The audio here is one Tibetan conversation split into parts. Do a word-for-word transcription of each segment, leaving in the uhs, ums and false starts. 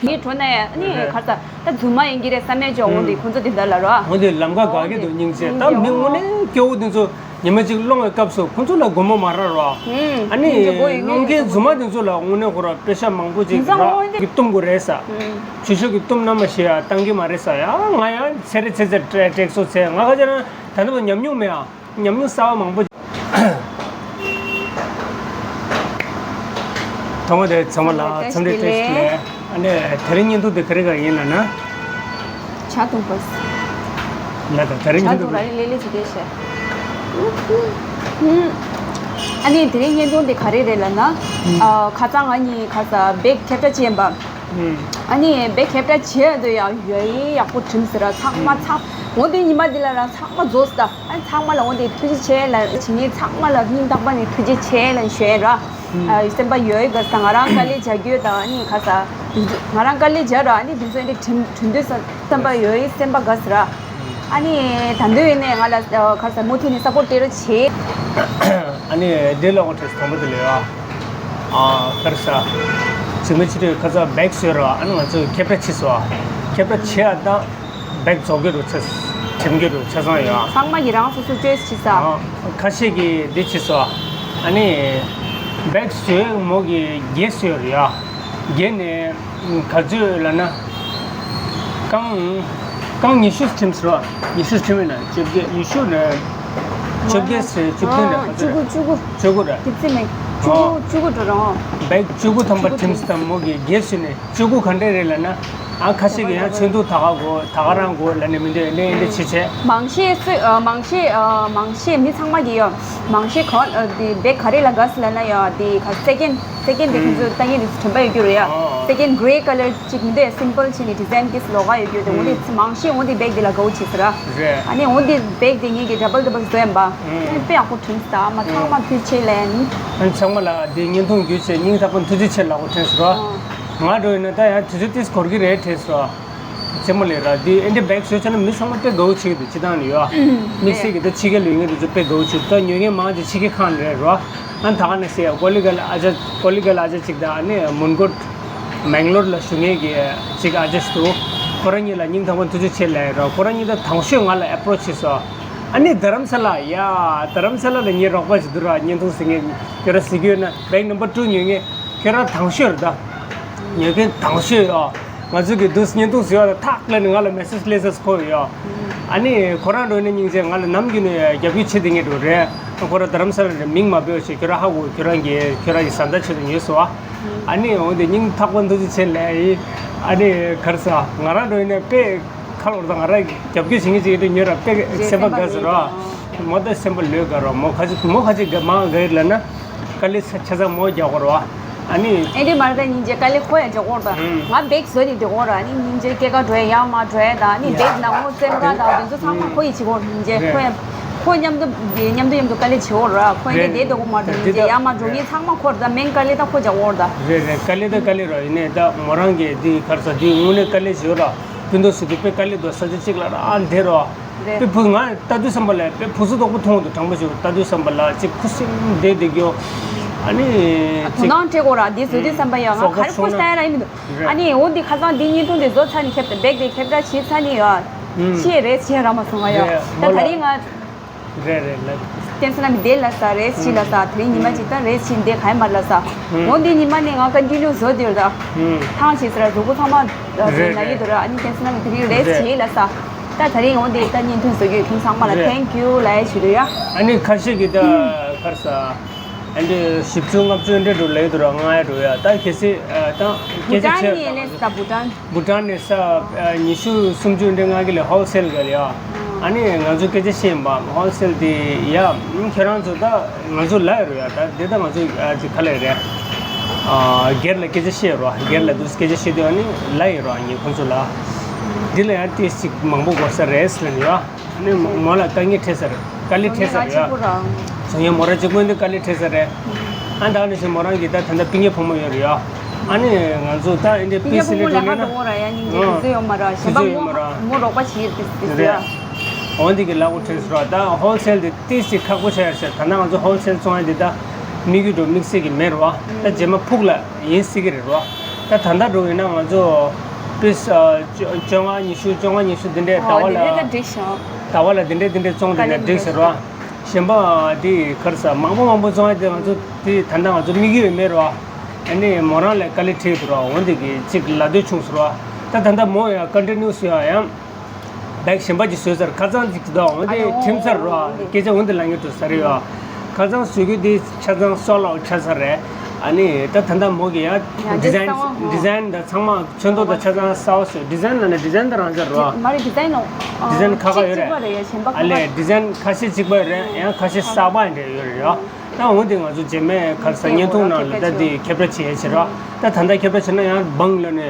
ངའི་གྲོ་ནས་ཨ་ནི་རེད། ག་ས་ད་རྫུན་མ་ཡིན་གྱི་རེད་བསམ་མེད་ཅོག་འོང་དུས་ཁོང་ཚོ་དེ་འདྲ་ལ་རོ། འོང་དུས་ལམ་ཁ་འགག་གི་འདུག་སྙིང་རྗེ། ད་མི་དངོས་གནས་སྐྱོ་བོ་དེ་ཚོ་ཉི་མ་གཅིག་སློང་བའི་སྐབས་སུ་ཁོང་ཚོ་ལ་དགོངས་པ་མ་རག་རོ། ཨ་ནི་སློང་མཁན་རྫུན་མ་དེ་ཚོ་ལ་དངོས་གནས་ཁོ་ར་པེ་ཤ་མང་པོ་ཅིག་རག་གི་བཏུང་དགོས་རེད་ས། ཆུ་ཤོག་གི་བཏུང་ན་མ་ཤེས་ཡ་བཏང་གི་མ་རེད་ས་ཡ། ང་ཡང་ཚེ་རེ་ཚེ་ཚེ་སྤྲད་སོ་ཚེ་ང་ག་ཅེ་རང་ད་ནི་ཉམས་མྱོང་མེད་ཨ། ཉམས་མྱོང་གསར་བ་མང་པོ། ཐོག་མ་དེ་ཚང་མ་ལ་འཚམས་འདྲི་བཀྲ་ཤིས་བདེ་ལེགས། ཨ་ནི་དེ་རིང་བརྙན་ཐུང་དེ་ག་རེ་ག་ཡིན་ལབ་ན། ཇ་འཐུང་པ། ལ་དང་དེ་རིང་ཇ་བརྙན་ཐུང་ཐུང་ར་ལི་ལི་ལི་ཅི་དེ་ཤ། ཨ་ནི་དེ་རིང་བརྙན་ཐུང་དེ་ག་རེ་རེད་ལབ་ན། ཨ་ཁ་སང་ང་གཉིས་ཁ་ས་བེག་ཁྱབ་བསྒྲགས་བྱས་པ། ཨ་ནི་བེག་ཁྱབ་བསྒྲགས་བྱས་དུས་ཡང་ཡོད་ཡག་པོ་བྲིམས་ཟེར་ར་ཚང་མ་ཚང་། འོ་དེ་ཉི་མ་འདི་ལ་ར་ཚང་མ་རྫོགས་སོང་ད། ཨ་ཚང་མ་ལ་འོ་དེ་ཐུགས་རྗེ་ཆེ་ལ་བྱེད་མཁན་ཚང་མ་ལ་སྙིང་ཐག་པ་ནས་ཐུགས་རྗེ་ཆེ་ལ་ཞུ་ཡ་ར། ཨ་སེམས་པ་ཡོད་དགའ་ས་ང་རང་དཀའ་ལས་བྱ་རྒྱུ་དང་ཨ་ནི་ཁ་ས་ང་རང་དཀའ་ལས་བྱ་ར་ཨ་ནི་དེ་ཚོ་ཨ་ནི་དྲིན་དྲིན་དུས་ས་སེམས་པ་ཡོད་སེམས་པ་དགའ་ས་ར། ཨ་ནི་ད་འདོད་ཡིན་ནས་ང་ལ་ཁ་ས་མུ་མཐུད་ནས་སཔོར་ཊི་སྤྲད་རོགས་བྱེད། ཨ་ནི་འདི་ལ་འོ་ཁྲེས་དང་པོ་དེ་ལས་ཨ་ཁར་ས་ཚིག་མི་ཕྱི་དྲོས་ཁ་ས་བེག་བཟོས་ར་ཨ་ནི་ང་ཚོས་ཁྱབ་བསྒྲགས་བྱས་སོ། ཁྱབ་བསྒྲགས་བྱས་ཨ་ད། བེག་རྫོགས་ཀྱི་རུ་ཚེ། ཁྲིམས་ཀྱི་རུ་ཆ་ཚང་ཡོད། ཚང་མ་གི་རང་སོ་སོ་ཅོའི་སི་བྱེད་ས། ཁ་ཤས་ཀྱིས་འདི་བྱེད་སོ། ཨ་ནི་བེག་བཟོས་མོ་གི་རྒྱས་བཟོས་རེད་ཡ། རྒྱས་ནས་ག་ཚོད་ལབ་ན། རྐང་རྐང་ཉི་ཤུ་ཁྲིམས་སོ། ཉི་ཤུ་ཁྲིམས་ཡིན་ན་བཅོ་བརྒྱད་ཉི་ཤུ་རེད། བཅོ་བརྒྱད་ཟེར་བཅུ་བདུན་རེད་ག་ཚོད་བཅུ་དགུ་རེད། བཅུ་དགུ། བཅུ་དགུ་རེད། དེ་ཚིག་མེད། བཅུ་དགུ་བཅུ་དགུ་འགྲོ་རང་། བེག་བཅུ་དགུ་ཐམ་པ་ཁྲིམས་དང་མོ་གི་རྒྱས་བཟོས་ནས། བཅུ་དགུ་ག་འདྲས་རེད་ལབ་ན། ཨ་ཁ་ཤས་ཀྱིས་ཡང་ཚོན་མདོག་ད་ག་དགོས་ད་ག་རང་དགོས་ལབ་ནས་མི་འདོད་ལེ་འདི་བྱེད་བྱེད། མང་ཤས་སུ་ཨ་མང་ཤས་ཨ་མང་ཤས་མི་ཚང་མ་གིས་ཡོད། མང་ཤས་གོ་ཨ་དེ་བེག་ག་རེ་ལ་དགའ་སི་ལབ་ན་ཡོད་དེ་ག་སེ་ཀེན་སེ་ཀེན་དེ་ཁོང་ཚོས་ལྟ་མཁན་དེ་ཚོ་དྲན་པ་ཡོད་རྒྱུ་རེད་ཡ། སེ་ཀེན་གྷེ་རེ་ཀ་ལར་ཅིག་མི་འདུག་སིམ་པལ་བྱས་ནས་ཌི་ཟའིན་ཏིས་ལོག་ག་ཡོད་རྒྱུ་དེ་འོ་དེ་ཚོ་མང་ཤས་འོ་དེ་བེག་དེ་ལ་དགའ་བོ་བྱེད་ཟེར་ར། རེད། ཨ་ནི་འོ་དེ་བེག་དེ་ངེད་ཀྱི་ཌ་བལ་ཌ་བལ་བཟོ་ཡིན་པ། དཔེ་ཡག་པོ་བྲིས་ད་མ་ཚང་མ་ཕུལ་ཆེ་ལན། ཨ་ཚང་མ་ལ་འདི་བརྙན་ཐུང་བརྒྱུད་བྱས་སྙིང་ཐག་པ་ཐུགས་རྗེ་ཆེ་ལབ་དགོས་དྲན་སོང་། ང་འགྲོ་ཡིན་ན་ད་ཡང་དུས་ཚོད་ཏིས་འགོར་གི་རེད་དྲན་སོང་། རྩེད་མོ་ལས་ར་འདི་ཨེ་འདྲ་བེག་བཟོས་ཆ་ན་མི་ཚང་མ་དཔེ་དགའ་བོ་བྱེད་ཀྱི་འདུག་སྤྱི་བཏང་ནས་ཡོད། དམིགས་བསལ་གྱི་ད་ཕྱི་རྒྱལ་ལ་ཡོད་མཁན་དེ་ཚོ་དཔེ་དགའ་བོ་བྱེད་ད་ཉོ་མཁན་མང་ཆེ་ཕྱི་རྒྱལ་ཁག་ནས་རེད་རོ། ཨ་ད་ག་ནས་ཟེར་ཡ་ཀོ་ལི་གལ་ཨ་ཅག་ཀོ་ལི་གལ་ཨ་ཅག་ཅིག་ད་ཨ་ནི་མོན་གྷོ་མེང་ལོར་ལ་བཞུགས་མཁན་གྱི་ཅིག་ཨ་ཅག་ཞིག་འདུག་ཁོ་རང་གཉིས་ལ་སྙིང་ཐག་པ་ཐུགས་རྗེ་ཆེ་ལབ་ཡ་རོ། ཁོ་རང་གཉིས་ད་དང་ཤོས་ང་ལ་ཨེ་པྲོ་ཆི་བྱས་སོང་། ཨ་ནི་རྡ་རམ་ས་ལ་ཡ། རྡ་རམ་ས་ལ་ལ་ངའི་རོགས་པ་ཞིག་འདུག་ར་བརྙན་ཐུང་གཟིགས་མཁན་ཁྱོད་རང་གཟིགས་ཡོད་ན་བེག་ནམ་བར་ཊུ་ཉོ་མཁན་ཁྱོད་རང་དང་ཤོས་རེད་ད། ཉོ་མཁན་དང་ཤོས་ཡ། ང་ཚོ་གི་འདུག་བརྙན་ཐུང་གཟིགས་ཡ་ལ་ཐག་ལབ་ནས་ང་ལ་མེ་སེ་ཇི་སླེབས་ས་ཁོ་ཡོད་ཡ། ཨ་ནི་ཁོ་རང་འགྲོ་ནས་སྙིང་རྗེ་ང་ལ་ནམ་རྒྱུན་ནས་རྒྱབ་སྐྱོར་བྱེད་བསྡད་མཁན་འགྲོ་རེད། ཁོ་རང་རྡ་རམ་ས་ལ་རེད་མིང་མ་འབོད་ཞེས་ཁྱོད་རང་ཧ་གོ་ཁྱོད་རང་གི་ཁྱོད་རང་གི་བཟའ་ཟླ་ཆེད་དུ་ཉོས་སོང་བ། ཨ་ནི་འོ་འདི་སྙིང་ཐག་པ་ཐུགས་རྗེ་ཆེ་ལབ་ཡིན། ཨ་ནི་ག་རེ་ཟ་ང་རང་འགྲོ་ཡིན་ནས་དཔེ། ཁ་ལོར་དང་ང་རང་རྒྱབ་སྐྱོར་བྱེད་མཁན་ཅིག་ཡོད་དུས་ཉོས་ར་དཔེ་རེད་སེམས་པ་དགའ་ཟེར་རོ། མོ་ད་སེམས་པ་ལོས་དགའ་རོ། མོ་ཁ་ཅིག་མོ་ཁ་ཅིག་དགའ་མང་དགའ་ཡོད་ལབ་ན། དཀའ་ལས་ཆ་ཆ་ཚང་མོ་རྒྱག་གོ་རོ། ཨ་ནི། ཨེ་འདྲི་མར་ད་སྙིང་རྗེ་དཀའ་ལས་ཁོ་ཡང་རྒྱག་གོ་ར་ད། ང་བེག་བཟོས་ནས་འགྲོ་གོ་ར་ཨ་ནི་སྙིང་རྗེ་སྐྱེ་ཀ་འགྲོ་ཡ་ཡང་མ་འགྲོ་ཡ་ད་ཨ་ནི་བེག་ནང་ལོགས་རྩེད་མོ་ར་ད་དེ་ཚོ་ཚང་མ་ཁོ་ཡིས་བྱེད་གོ་སྙིང་རྗེ་ཁོ་ཡང་ཁོ་མཉམ་དུ་མཉམ་དུ་མཉམ་དུ་དཀའ་ལས་བྱེད་གོ་ར་ཁོ་ཡང་བསྡད་འགྲོ་གོ་མ་འགྲོ་སྙིང་རྗེ་ཡ་མ་འགྲོ་ངས་ཚང་མ་ཁོ་ར་ད་མེན་དཀའ་ལས་ད་ཁོ་རྒྱག་གོ་ར་ད། རེད་རེད་དཀའ་ལས་ད་དཀའ་ལས་རོ་ཡིན་ནས་ད་མོ་རང་གིས་འདི་གར་ས་འདི་དངོས་གནས་དཀའ་ལས་བྱེད་ར། སྤུན་ཟླ་ཟེར་དུས་དཔེ་དཀའ་ལས་འདུག་ས་ཆ་གཅིག་ལ་ར་འདི་རོ། རེད། དཔེ་བུ་ང་ལྟ་དུས་བསམ་པ་ལ་དཔེ་ཕུགས་བསམ་དོག་པོ་མཐོང་འདུག་དྲང་པོ་ཞུ་ལྟ་དུས་བསམ་པ་ལ་གཅིག་ཁུ་སིམ་བསྡད་བསྡད་རྒྱུ། ཨ་ནི། དོ་སྣང་སྤྲད་དགོས་ར་འདི་བཟོ་དུས་བསམ་པ་ཡང་ང་ག་རེ་ཁོ་ལྟ་ཡ་ར་ཡིན་མི་འདུག་ཨ་ནི་འོ་འདི་ཁ་སང་འདི་བརྙན་ཐུང་འདི་བཟོ་ཚར་ནས་ཁྱབ་བེག་དེ་ཁྱབ་བསྒྲགས་བྱས་ཚར་ནས་ཡ། ཤེས་རེད་ཤེས་ར་མ་སོང་ང་ཡ། ད་ད་རིང་ང་། རེད་རེད་ལབ། བསྟན་སྲིད་རྣམ་པའི་བདེ་ལ་ས་རེད་ཤི་ལ་ས་དེ་རིང་ཉི་མ་གཅིག་ད་རེད་ཤི་འདེ་ག་ཡ་མར་ལ་ས། འོ་འདི་ཉི་མ་ནས་ང་ཀོན་ཊི་ནིའུ་བཟོ་དེར་ད། ཐང་ཆད་ས་ར་གཟུགས་པོ་ཚང་མ་རེད་ན་ཡི་དུ་ར་ཨ་ནི་བསྟན་སྲིད་རྣམ་པའི་དེ་རིང་རེད་ཤི་ལ་ས། ད་ད་རིང་འོ་འདི་ད་བརྙན་ཐུང་བཟོ་རྒྱུ་ཁྱོད་ཚང་མ་ལ་ཐེང་ཀིའུ་ལ་ཡ་ཞུ་དུ་ཡ། ཨ་ནི་ཁ་ཤས་ཀྱི་ད་གར་ས། ཨ་འདྲ་བཞི་བཅུ་ལྔ་བཅུ་འདྲ་འགྲོ་ལ་ཡི་དུ་ར་ང་ཡ་འགྲོ་ཡ་ད་གལ་སྲིད་ད་སྐད་ཆ་བཤད་ད། བུ་ཊན་ནས་ལས་ས་ད་བུ་ཊན། བུ་ཊན་ནས་ས་ཉི་ཤུ་སུམ་ཅུ་འདྲ་ང་གི་ལས་ཧོལ་སེལ་ག་ལ་ཡ། ཨ་ནི་ང་ཚོ་སྐད་ཆ་བཤད་ཡིན་པ་ཧོལ་སེལ་དེ་ཡ། ཁྱེད་རང་ཚོ་ད་ང་ཚོ་ལ་ཡ་རུ་ཡ་ད་དེ་ད་ང་ཚོ་ཅིག་ག་ལ་ཡ་རེད། སྒེར་ལ་སྐད་ཆ་བཤད་རོ་སྒེར་ལ་དུ་སྐད་ཆ་བཤད་དུས་ཨ་ནི་ལ་ཡ་རོ་ཨ་ནི་ཁོང་ཚོ་ལ། འདི་ལ་ཡ་ཏིས་ཅིག་མང་པོ་དགོས་ས་རེད་ཟེར་ལ་ཡ། ཨ་ནི་མོ་ལ་དཀའ་ངལ་འཕྲད་ས་རེད། དཀའ་ལས་འཕྲད་ས་རེད་ཡ། བཟང་ངན་མོ་ར་གཅིག་པོ་འདི་དཀའ་ལས་འཕྲད་ས་རེད། ཨ་ད་ནི་ཞེ་མོ་རང་གི་ད་ད་ལྟ་སྤུན་ཀྱག་ཕོ་མོ་ཡོད་རེད་ཡ། ཨ་ནི་ང་ཚོ་ད་ཨེ་འདྲ་སྤུན་ཀྱག་ཕོ་མོ་ལས་ཀ་འགྲོ་འོང་ར་ཡ་སྙིང་རྗེ་དུས་ཚོད་ཡོད་མ་ར་གཞན་པ་མོ་མོ་རོགས་པ་བྱེད་ཡོད་དུས་ཡ། འོན་ཏེ་གི་ལ་འོ་ཁྲེས་ར་ད་ཧོལ་སེལ་དེ་ཏིས་ཅིག་ཁག་པོ་ཆགས་ཡོད་ཟེར། ད་ནང་ང་ཚོ་ཧོལ་སེལ་བཙོང་ཡ་དེ་ད་དམིགས་ཡུལ་འགྲོ་དམིགས་བསལ་གི་མེད་ར་བ། ད་རྗེས་མ་ཕུགས་ལ་ཡིན་སྲིད་གི་རེད་ར་བ། ད་ད་ལྟ་འགྲོ་ཡིན་ན་ང་ཚོ་པིས་ཨ་བཅོ་བཅོ་ལྔ་ཉི་ཤུ་བཅོ་ལྔ་ཉི་ཤུ་འདི་འདྲས་ཟླ་བ་ལ་འདི་འདྲས་ད་འགྲིག་ཤག་ཟླ་བ་ལ་འདི་འདྲས་འདི་འདྲས་བཙོང་དེ་ནས་འགྲིག་ཟེར་བ། གཞན་པ་འདི་ག་རེ་ཟ་མང་པོ་མང་པོ་བཙོང་ཡ་དེ་ང་ཚོ་དེ་ད་ལྟ་ང་ཚོ་དམིགས་ཡུལ་མེད་རོ། ཨ་ནི་མོ་རང་ལ་དཀའ་ལས་འཕྲད་འདུག་རོ། འོན་ཏེ་གི་གཅིག་ལ་སྡོད་བྱུང་ཟེར་བ། ད་ད་ལྟ་མོ་ཡང་ཀོན་ཊི་ནིའུ་སི་ཡང་ཡང་བེག་གཞན་པ་ཅིག་བཟོས་ཚར། ཁ་སང་ཅིག་ད་འོན་ཏེ་ཨ་ནི་ཁྲིམས་ཚར་རོ། ཨོ་སྐད་ཆ་འོན་ཏེ་ལ་ངེས་འགྲོ་ས་རེད་ཡོ། ཁ་སང་བཟོས་རྒྱུ་དེ་ཆ་ཚང་སོལ་ཨའུཊ་ཆགས་ཚར་རེད། ཨ་ནི་ད་ད་ལྟ་མོ་གི་ཡང་ཡང་ཌི་ཟའིན་གསང་བ། ཌི་ཟའིན་དང་ཚང་མ་ཚོན་མདོག་དང་ཆ་ཚང་གསར་པ་བཟོས། ཌི་ཟའིན་ལ་ནི་ཌི་ཟའིན་དང་རང་ཚར་རོ། མ་རེད། ཌི་ཟའིན་ནོ། ཌི་ཟའིན་ཁ་ཁ་ཡོད་རེད། གཅིག་པ་རེད། ཡ་གཞན་པ་ཨ་ལས་ཁ་ཁ། ཌི་ཟའིན་ཁ་ཤས་གཅིག་པ་རེད། ཡང་ཁ་ཤས་གསར་པ་འདྲ་ཡོད་རེད་ཡོ། ད་འོན་ཏེ་ང་ཚོ་རྗེས་མའི་ཁ་ས་བརྙན་ཐུང་ནང་ལ་ད་དེ་ཁྱབ་བསྒྲགས་བྱེད་ཡ་བྱེད་རོགས། ད་ད་ལྟ་ཁྱབ་བསྒྲགས་བྱེད་ན་ཡང་འབངས་ལ་ནས་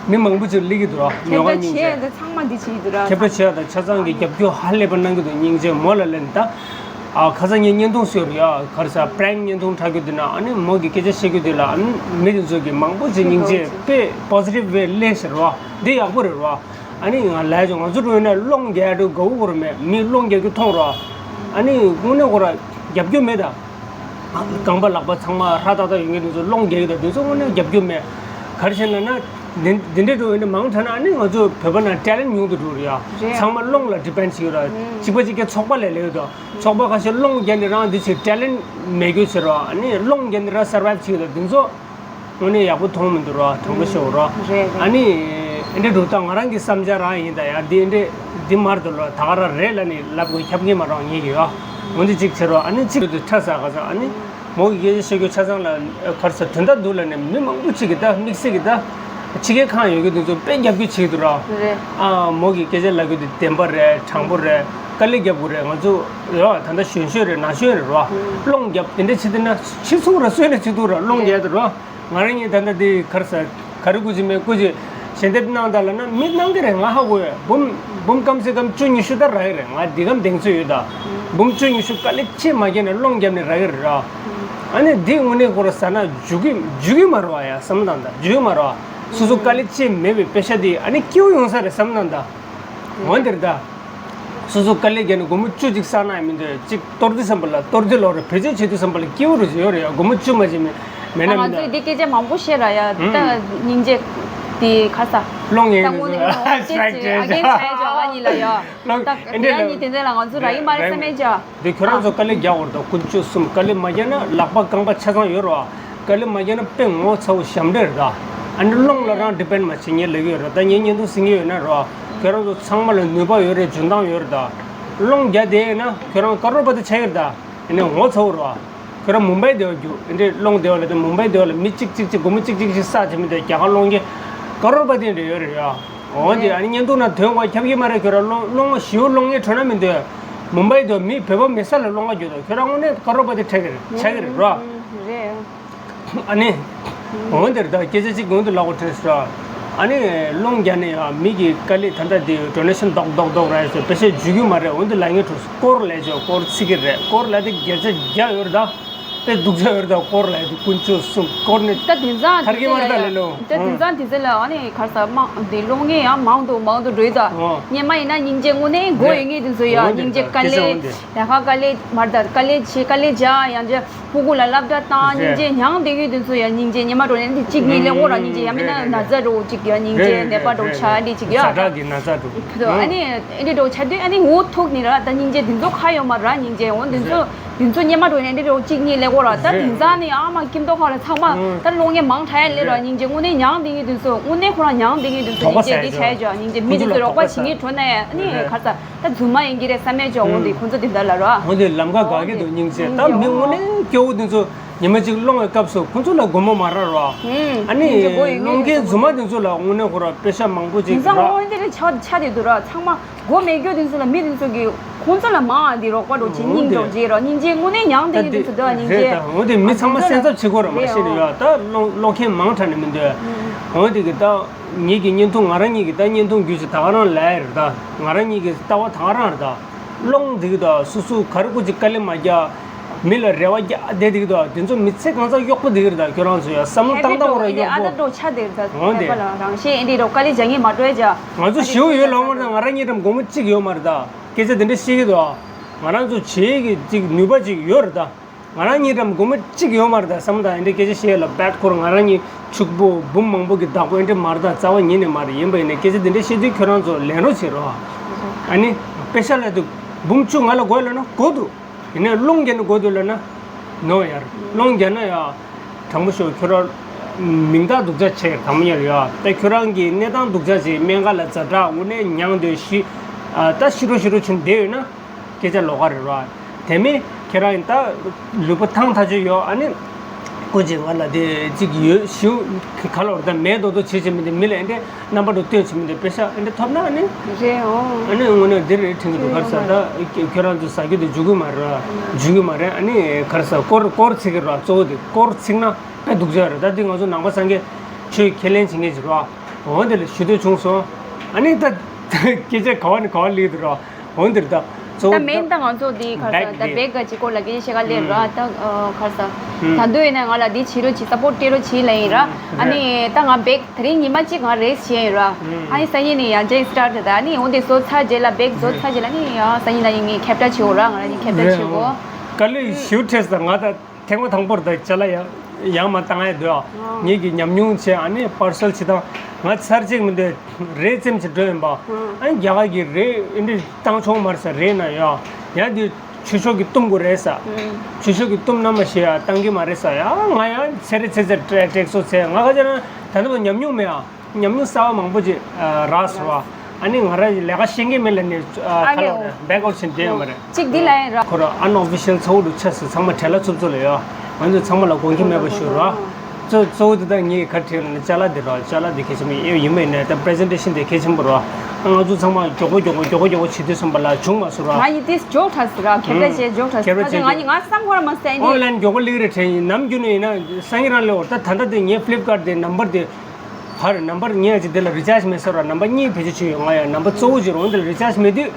མི་མང་པོ་ཅིག་སླེབས་ཀྱི་འདུག་རོགས། ཉོ་མཁན་སྙིང་རྗེ། ཁྱབ་བསྒྲགས་བྱེད་ཡ་དེ་ཚང་མ་འདི་བྱེད་ཀྱི་འདུག་རོགས། ཁྱབ་བསྒྲགས་བྱེད་ཡ་དང་ཆ་ཚང་གི་རྒྱབ་སྐྱོར་ཧ་ལས་པ་གནང་གི་འདུག་སྙིང་རྗེ། མོ་ལ་ལན་ད་ཨ་ཁ་ས་ངས་བརྙན་ཐུང་བཟོས་རེད་ཡ། ག་རེ་ཟ་པྲེང་བརྙན་ཐུང་འཁྲབ་རྒྱུ་འདི་ན་ཨ་ནི་མོ་གི་སྐད་ཆ་བཤད་རྒྱུ་འདི་ལ་ཨ་ནི་མི་དེ་ཚོ་གི་མང་པོ་ཅིག་སྙིང་རྗེ་དཔེ་པོ་སི་ཊིབ་ཝེ་སླེབས་ཟེར་རོགས། འདི་ཡག་པོ་རེད་རོགས། ཨ་ནི་ང་ལས་ཀྱང་ང་ཚོ་འགྲོ་ཡིན་ན་སློང་རྒྱག་འགྲོ་དགའ་བོ་གོ་ར་མེད། མི་སློང་རྒྱག་རྒྱུ་མཐོང་རོགས། ཨ་ནི་དངོས་གནས་གོ་ར་རྒྱབ་སྐྱོར་མེད་ད། རྐང་པ་ལག་པ་ཚང་མ་ཧྲ་ཏག་ཏག་ཡོད་མཁན་དེ་ཚོ་སློང་རྒྱག་གི་ད་དེ་ཚོ་དངོས་གནས་རྒྱབ་སྐྱོར་མེད། ག་རེ་བྱས་ན་ན་འདི་འདི་འདྲའི་འགྲོ་ཡིན་ན་མང་དྲགས་ན་ཨ་ནི་ང་ཚོ་བོད་པ་ནང་ཊེ་ལེན་ཊི་ཉུང་དུ་འགྲོ་རེད་ཡ། རེད། ཚང་མ་སློང་ལ་ཌི་པེན་ཌི་བྱེད་ཀྱི་ར། ཨང་། གཅིག་པ་གཅིག་རྐྱང་ཚོགས་པ་ལས་ལས་ཡོད་དོ། ཚོགས་པ་ཁ་ཤས་སློང་རྒྱག་ནས་རང་འདི་བྱེད། ཊེ་ལེན་ཊི་མེད་རྒྱུ་བྱེད་རོགས། ཨ་ནི་སློང་རྒྱག་ནས་ར་སར་ཝའིབ་བྱེད་ཀྱི་ད་དེ་ཚོ། དངོས་གནས་ཡག་པོ་མཐོང་མི་འདུག་རོ། དྲང་པོ་ཤོད་རོ། རེད་རེད། ཨ་ནི་འདི་འདྲ་འདུག་ད་ང་རང་གི་བསམ་འཆར་རང་ཡིན། ད་ཡ་འདི་འདི་འདི་མར་འདུག་ལོ། ད་ག་རང་རེད་ལ་ནི་ལབ་དགོས་ཁྱབ་ངེས་མ་རང་ངེས་ཀྱི་ཡོ། འོན་ཏེ་གཅིག་བྱེད་རོ། ཨ་ནི་གཅིག་ཏུ་ཁྲ་ཟ་ག་ས། ཨ་ནི་མོ་གི་སྐད་ཆ་བཤད་རྒྱུ་ཆ་ཚང་ལ་ག་རེ་ཟ་དོན་དག་འདུག་ལ་ནི་མི་མང་པོ་ཅིག་གི་ད་དམིགས་བསལ་གི་ད་ཕྱི་རྒྱལ་ཁང་ཡོད་གི་དེ་ཚོ་དཔེ་རྒྱབ་སྐྱོར་བྱེད་ཀྱི་འདུག་རོ། རེད། ཨ་མོ་གི་སྐད་ཆ་ལབ་རྒྱུ་དེ་བདེན་པ་རེད། དྲང་པོ་རེད། དཀའ་ལས་རྒྱབ་དགོས་རེད། ང་ཚོ་ཡོ་ད་ལྟ་གཞོན་གཞོན་རེད། ན་གཞོན་རེད་རོ། སློང་རྒྱབ་དེ་འདྲ་བྱེད་དེ་ན་ཕྱི་ཚུགས་ར་སོན་ནས་བྱེད་འདུག་ར། སློང་རྒྱག་དེ་རོ། ང་རང་གཉིས་ད་ལྟ་འདི་ག་རེ་ཟ་ག་རེ་སྐུ་མཁྱེན་མེད་སྐུ་མཁྱེན་ཞལ་འདེབས་གནང་ད་ལབ་ན་མི་གནང་གི་རེད། ང་ཧ་གོ་ཡོད། འབུམ་འབུམ་སྐམ་སེ་སྐམ་བཅུ་ཉི་ཤུ་ད་རག་གི་རེད། ང་འདི་གམ་གདེང་ཚོད་ཡོད་ད། འབུམ་བཅུ་ཉི་ཤུ་དཀའ་ལས་ཆེ་མ་བརྒྱབ་ནས་སློང་བརྒྱབ་ནས་རག་གི་རེད་ར། ཨ་ནི་འདི་དངོས་གནས་ཁོ་ར་ཟ་ན་འཇུ་གི་འཇུ་གི་མ་རེད་བ་ཡ། བསམ་བློ་བཏང་ད་འཇུ་གི་མ་རེད་བ། སོ་སོ་དཀའ་ལས་ཆེ་མེད་པའི་པེ་ཤ་འདི་ཨ་ནི་སྐྱིད་པོ་ཡོང་ས་རེད་བསམ་བློ་བཏང་ད། འོན་ཏེ་རེད་ད། སོ་སོ་དཀའ་ལས་བརྒྱབ་ནས་སྒོར་མོ་བཅུ་གཅིག་བསགས་ན་ཡང་མི་འདོད། གཅིག་གཏོར་དུས་ཙམ་པ་ལ་གཏོར་དུས་ལོག་རེད། བེད་སྤྱོད་བྱེད་དུས་ཙམ་པ་ལ་སྐྱིད་པོ་རུ་ཡོད་རེད་ཡ། སྒོར་མོ་བཅུ་མ་བྱེད་མེད་མེད་ན་ད་མི་ང་ཚོས་འདོད། འདི་སྐད་ཆ་མང་པོ་བཤད་ར་ཡ། ད་ཨུམ། སྙིང་རྗེ་དེ་ཁ་ས། སློང་ངེས་ད་དངོས་གནས་སློང་ཅེས་ཅེས་ཨ་རྒན་ཆ་ཡ་ཇོ་ཨ་ནི་ལ་ཡ། ད་ཨེ་འདྲས་ལ་ཡ་ནི་དེ་འདྲས་ལ་ང་ཚོ་ར་ཡི་མ་རེད་བསམ་མེད་ཇོ། འདི་ཁྱོད་རང་ཚོ་དཀའ་ལས་རྒྱག་དགོས་རེད་ད། དཀོན་མཆོག་གསུམ་དཀའ་ལས་མ་རྒྱག་ན་ལག་པ་རྐང་པ་ཆ་ཚང་ཡོད་རེད་བ། དཀའ་ལས་མ་རྒྱག་ན་དཔེ་ངོ་ཚ་བོ་ཞབས་འདྲེན་རེད་ད། ཨ་ནི་སློང་ལ་རང་ཌི་པེན་ཌི་མ་བྱེད་ངས་ལབ་ཀྱི་ཡོད་རེད་ད། ངས་བརྙན་ཐུང་གཟིགས་ཀྱི་ཡོད་ན་རེད་བ། ཁྱོད་རང་ཚོ་ཚང་མ་ལ་ནུས་པ་ཡོད་རེད། འཇོན་ཐང་ཡོད་རེད་ད། སློང་རྒྱག་བསྡད་ཡོད་ན་ཁྱོད་རང་ཀ་རོར་པ་ཏི་ཆགས་ཀྱི་རེད་ད། ཨ་ནི་ངོ་ཚ་བོ་རེད་བ། ཁྱོད་རང་མུམ་བྷའི་སྡོད་པ་རྒྱུགས། ཨེ་འདྲས་སློང་སྡོད་པ་ལ་དེ་མུམ་བྷའི་སྡོད་པ་ལ་མི་གཅིག་གཅིག་གཅིག་སྒོར་མོ་གཅིག་གཅིག་གཅིག་བསགས་བྱེད་མི་འདོད། རྒྱ་གར་སློང་གི་ཀ་རོར་པ་ཏི་འདྲ་ཡོད་རེད་ཡ། འོ་དེ་ཨ་ནི་བརྙན་ཐུང་ནང་དོན་གོ་ཁྱབ་ཀྱི་མ་རེད། ཁྱོད་རང་སློང་སློང་མ་ཞིའུ་སློང་ངེས་གྲོ་ན་མི་འདོད། མུམ་བྷའི་སྡོད་མི་བོད་པ་མེད་ས་ལ་སློང་ག་རྒྱུགས་དང་། ཁྱོད་རང་དངོས་གནས་ཀ་རོར་པ་ཏི་ཆགས་ཀྱི་རེད། ཆགས་ཀྱི་རེད་རོ། རེད། ཨ་ནི། འོན་ཏེ་རེད་ད། སྐད་ཆ་གཅིག་འོན་ཏེ་ལབ་དགོས་ཐལ་ཟེར། ཨ་ནི་སློང་རྒྱག་ནས་ཡང་མི་གི་དཀའ་ལས་ད་ལྟ་དེ་ཌོ་ནེ་ཤན་རྡོག་རྡོག་རྡོག་རེད་ཟེར་པེ་ཤ་འཇུ་རྒྱུ་མ་རེད། འོན་ཏེ་ལབ་ངེས་འགྲོ་སྐོར་ལས་ཆོག་སྐོར་ཚིག་གི་རེད། སྐོར་ལ་དེ་བརྒྱ་ཆ་བརྒྱ་ཡོད་རེད་ད། དཔེ་སྡུག་ཆ་ཡོད་རེད་ད། སྐོར་ལ་དེ་དཀོན་མཆོག་གསུམ་སྐོར་ནས་ད་དེང་སང་ཐར་གི་མ་རེད་ད་ལེ་ལོ། ད་དེང་སང་དེ་ཚོ་ལ་ཨ་ནི་ག་རེ་ཟ་མ་དེ་སློང་ངེས་ཡང་མང་དུ་མང་དུ་འགྲོ་ཡི་ད། སྔོན་མ་ཡིན་ན་སྙིང་རྗེ་དངོས་གནས་མགོ་ཡོད་ངེས་དེ་ཚོ་ཡ། སྙིང་རྗེ་དཀའ་ལས་ལས་ཀ་དཀའ་ལས་མ་རེད་ད། དཀའ་ལས་ཆེ་དཀའ་ལས་རྒྱག་ཡང་རྒྱ། ཕྲུ་གུ་ལ་སློབ་གྲྭ་བཏང་། རེད། སྙིང་རྗེ་མྱང་བསྡད་ཡོད་དུས་ཚོད་ཡ། སྙིང་རྗེ་ཉི་མ་འགྲོ་ནས་འདི་གཅིག་གཉིས་ལས་འོ་ར། སྙིང་རྗེ་ཡང་མིན་ན་ན་ཚ་འགྲོ་གཅིག་ཡ། སྙིང་རྗེ་ནད་པ་འགྲོ་ཆ་འདི་གཅིག་ཡ། ཛ་དྲག་གི་ན་ཚ་འགྲོ། ཨ་ནི་ཨེ་འདྲ་འགྲོ་ཆ་དུས་ཨ་ནི་འུ་ཐུག་ནི་ར། ད་སྙིང་རྗེ་འདི་ཚོ་ཁ་ཡོད་མ་ར། སྙིང་རྗེ་འོ་འདི་ཚོ་འདི་ཚོ་ཉི་མ་འགྲོ་ནས་འདི་འགྲོ་གཅིག་གཉིས་ལས་འོ་ར། ད་དེང་སང་ནི་ཨ་མ་ཀིམ་ཏོ་ཁ་ལ་ཚང་མ་ད་སློང་ངེས་མང་དྲགས་ཡ་ལས་ར། སྙིང་རྗེ་དངོས་གནས་མྱང་བསྡད་ཡོད་དུས་ཚོད། དངོས་གནས་ཁོ་རང་མྱང་བསྡད་ཡོད་དུས་ཚོད་སྙིང་རྗེ་འདི་ཆ་ཡ་ཅོ། སྙིང་རྗེ་མི་འདི་ཚོ་རོགས་པ་བྱེད་ངེས་འགྲོ་ན་ཡ་ཨ་ནི་ག་རེ་ཟ། ད་རྫུན་མ་ཡིན་གྱི་རེད་བསམ་མེད་ཅོག་འོང་དུས་ཁོང་ཚོ་དེ་འདྲ་ལ་རོ། འོང་དུས་ལམ་ཁ་འགག་གི་འདུག་སྙིང་རྗེ། ད་མི་དངོས་གནས་སྐྱོ་བོ་དེ་ཚོ་ཉི་མ་གཅིག་སློང་བའི་སྐབས་སུ་ཁོང་ཚོ་ལ་སྒོར་མོ་མ་རག་རོ། ཨ་ནི་སློང་མཁན་རྫུན་མ་དེ་ཚོ་ལ་དངོས་གནས་ཁོ་ར་པེ་ཤ་མང་པོ་ཅིག་དེང་སང་རག་དངོས་དེ་རེད་ཆ་ཆ་དེ་འདུག་ར། ཚང་མ་སྒོ་མེད་རྒྱུ་དེ་ཚོ་ལ་མི་དེ་ཚོ་གི་ཁོང་ཚོ་ལ་མང་དེ་རོགས་པ་རོགས་བྱེད་སྙིང་འདོགས་བྱེད་རོ། སྙིང་རྗེ་དངོས་གནས་མྱང་དེ་ངེས་དེ་ཚོ་འདུག་སྙིང་རྗེ། འོང་དུས་མི་ཚང་མ་སེམས་འཚབ་བྱེད་དགོས་ར། མ་གཞི་ནས་ཡོད་ད་སློང་སློང་མཁན་མང་དྲགས་ནས་མི་འདུག་འོང་དེ་གི་ད། ངེད་ཀྱི་བརྙན་ཐུང་ང་རང་ཉིད་ཀྱི་ད་བརྙན་ཐུང་བརྒྱུད་ཅིག་ད་ག་རང་ལས་རེད་ད། ང་རང་ཉིད་ཀྱི་ལྟ་བ་ད་ག་རང་རེད་ད། སློང་འདི་གི་ད་སོ་སོ་ག་རེ་ཀུ་ཅིག་དཀའ་ལས་མ་རྒྱག་མི་ལ་རེ་བ་རྒྱག་བསྡད་འདི་གི་ད། དེ་ཚོ་མི་ཚེ་གང་ཚང་གཡོག་པོ་འདི་གི་རེད་ད། ཁྱོད་རང་ཚོ་ཡ་བསམ་བློ་བཏང་བཏང་བ་ར་གཡོག་པོ། ཨ་ད་འགྲོ་ཆ་དེ་རེད་ད། འོང་དེ་རང་བཞིན་ཨེ་འདི་འགྲོ་དཀའ་ལས་བྱ་ངེས་མ་སྤྲོད་ཡ་ཅ། ང་ཚོ་ཞེའུ་ཡོད་ལོང་བར་ད་ང་རང་ཉིད་རམ་སྒོར་མོ་གཅིག་ཡོད་མ་རེད་ད། སྐད་ཆ་དེ་འདྲ་བཤད་གི་ད། ང་རང་ཚོ་བྱེད་ཀྱི་ཅིག་ནུས་པ་ཅིག་ཡོད་རེད་ད། ང་རང་གཉིས་འགྲམ་སྒོར་མོ་གཅིག་ཡོད་མ་རེད་ད་བསམ་བློ་དང་འདི་འདྲའི་སྐད་ཆ་བཤད་ཡ་ལ་བད་ཁོ་རང་ང་རང་གཉིས་ཕྱུག་པོ་འབུམ་མང་པོ་གི་བདག་པོ་འདི་འདྲ་མ་རེད་ད་རྩ་བ་ཉིད་ནས་མ་རེད། ཡིན་པ་ཡིན་ནའི་སྐད་ཆ་འདི་འདྲ་བཤད་དུས་ཁྱོད་རང་ཚོ་ལན་རོགས་བྱེད་རོགས། ཨ་ནི་པེ་ཤ་ལབ་དུས་འབུམ་བཅུ་ང་ལ་དགོས་ལབ་ན་དགོས་འདུག་ཡིན་ནའི་སློང་རྒྱག་ན་དགོས་འདུག་ལབ་ན་ནོ་ཡར་སློང་རྒྱག་ན་ཡ། དྲང་པོ་ཤོད་ཁྱོད་རང་མིང་རྟགས་སྡུག་ཅག་བྱས་གང་མི་ཡར་ཡ། ད་ཁྱོད་རང་གི་གནས་སྟངས་སྡུག་ཅག་བྱས་སྨན་ཁང་ལ་ཛ་དྲག་དངོས་གནས་མྱངས་སྡོད་ཤི། ད་ཤི་རོ་ཤི་རོ་བྱུང་བསྡད་ཡོད་ན། སྐད་ཆ་ལོགས་ཀ་རེད་ར། དེ་མིན་ཁྱེད་རང་ཡིན་ད་ལུས་པོ་ཐང་ཐག་ཆོད་ཡོད་ཨ་ནི། སྐུ་མཁྱེན་ང་ལ་དེ་གཅིག་ཡོད་ཞུ། ག་ལ་བར་ད་མེད་མདོག་མདོག་བྱེད་བྱེད་མི་འདི་མི་ལ་ཨེ་འདྲས་རྣམ་པ་འདྲ་སྟོན་བྱེད་མི་འདི་པེ་ཤ་ཨེ་འདྲས་ཐོབ་ན་ཨ་ནི། རེད་འོང་། ཨ་ནི་དངོས་གནས་འདི་རེད་དྲན་གི་འདུག་ག་རེ་ཟ་ད་ཁྱོད་རང་ཚོ་ཟ་རྒྱུ་དེ་འཇུ་གི་མ་རེད་ར། འཇུ་གི་མ་རེད་ཨ་ནི་ག་རེ་ཟ་སྐོར་སྐོར་ཚིག་གི་ར་གཙོ་བོ་དེ་སྐོར་ཚིག་ན་དཔེ་སྡུག་ཅག་རེད། ད་འདི་ང་ཚོ་ནང་པ་སངས་རྒྱས་ཆོས་ཁས་ལེན་བྱེད་མཁན་ཅིག་ར། འོ་འདི་ལ་ཞུ་འདོད་བྱུང་སོང་། ཨ་ནི་ད་སྐད་ཆ་ག་བ་ནས་ག་བ་སླེབས་འདུག་ར། འོན་ཏེ་ད་གཙོ་ད་བོ་མེན་ད་ང་ཚོ་འདི་ག་ས་ད་བེག་ག་ཅིག་སྐོར་ལ་སྐད་ཆ་བཤད་ག་ལེར་ར་ད་ག་ས་ད་དུས་ཡིན་ན་ང་ལ་འདི་བྱེད་རོགས་བྱེད་སཔོར་སྤྲད་རོགས་བྱེད་ལ་ཡིན་ར། ཨ་ནི་ད་ང་བེག་དེ་རིང་ཉི་མ་གཅིག་ང་རེས་བྱས་ཡིན་ར། ཨ་ནི་སང་ཉིན་ནས་ཡང་ཅིག་སི་ཊར་ད་ཨ་ནི་འོན་ཏེ་བཟོ་ཚར་རྗེས་ལ་བེག་བཟོ་ཚར་རྗེས་ལ་ནི་ཡང་སང་ཉིན་ན་ཡིན་ངས་ཁྱབ་བསྒྲགས་བྱེད་འོ་ར་ང་ར་ནི་ཁྱབ་བསྒྲགས་བྱེད་འོ། ག་ལེ་ཞིའུ་ཁྲེས་ད་ང་ད། ཐེངས་མ་དང་པོར་ད་ཅ་ལག་ཡང་ཡང་མ་བཏང་ཡ་འདུག་ཨ། ངེད་ཀྱི་ཉམས་མྱོང་བྱས་ཨ་ནི་པར་སལ་བྱེད་སྟངས་ང་ཚར་གཅིག་མི་འདུག་རས་ཙམ་ཅིག་འགྲོ་ཡིན་པ། ཨ་ནི་རྒྱ་གར་གྱི་རས་ཨེ་འདྲ་བཏང་ཆོག་མ་རེད་ས་རས་ན་ཡ། ཡ་འདི་ཆུ་ཤོག་གི་གཏུམ་དགོས་རེད་ས། ཆུ་ཤོག་གི་གཏུམ་ན་མ་ཤེས་ཡ་བཏང་གི་མ་རེད་ས་ཡ། ང་ཡང་ཚེ་རེ་ཚེ་ཚེ་ཏྲེ་ཏྲེག་སོ་ཚེ་ང་ཁ་ཅིག་ན་ད་ནི་ཉམས་མྱོང་མེད་ཨ། ཉམས་མྱོང་གསར་བ་མང་པོ་ཅིག་རག་སོང་བ། ཨ་ནི་ང་རང་ལས་ཀ་ཤེས་མཁན་མེད་ལ་ནི་ཨ་ཁ་ལོ་རེད་བེག་ཨོར་ཕྱིན་བསྡད་ཡོད་མ་རེད། གཅིག་འདི་ལ་ཡིན་ར། ཁོ་ར་ཨན་ཨོ་ཕི་ཤལ་ཚོགས་འདུ་ཆགས་སུ་ཚང་མ་བྲེལ་ལ་འཚུབ་འཚུབ་ལ་ཡོད། ང་ཚོ་ཚང་མ་ལ་དགོངས་འགལ་མེད་པ་ཞུ་རོགས། གཙོ་གཙོ་བོ་འདི་དག་ངས་ག་རེ་བྲིས་ལ་ནི་ཅ་ལག་འདི་རོགས་ཅ་ལག་འདི་གལ་ཆེན་པོ་ཡིན་ཡིན་མིན་ནས་ད་པི་རི་ཟེན་ཊེ་ཤན་འདི་གལ་ཆེན་པོ་རོགས། ང་ཚོ་ཚང་མ་མགྱོགས་པོ་མགྱོགས་པོ་མགྱོགས་པོ་མགྱོགས་པོ་བྱེད་དུས་སོང་པ་ལ་བྱུང་མ་སོང་རོགས། ང་ཡི་ཏིས་ཇོག་ཁྲ་སི་ར་ཁྱེད་ར་ཞེས་ཇོག་ཁྲ་སི་ཁྱེད་ར་ཁ་ཅིག་ང་ཡི་ང་བསམ་ཁོ་ར་མ་སེ་ཨོན་ལན་མགྱོགས་པོ་ལིག་རེ་དྲན་ཡིན་ནམ་རྒྱུན་ནས་ཡིན་ན་སང་ཉིན་རང་ལས་འོར་ད་ད་ལྟ་དེ་ངའི་ཕི་ལིབ་ཀར་ཊི་དེ་ནམ་བར་དེ། ཧར་ནམ་བར་ཉེ་ཅིག་དེ་ལ་རི་ཅར་ཇི་མེད་ས་ར་ནམ་བར་གཉིས་བེད་སྤྱོད་བྱས་ཡོད། ང་ཡང་ནམ་བར་གཙོ་བོ་ཅིག་རོང་དེ་ལ་རི་ཅར་ཇི་མེད་དུས།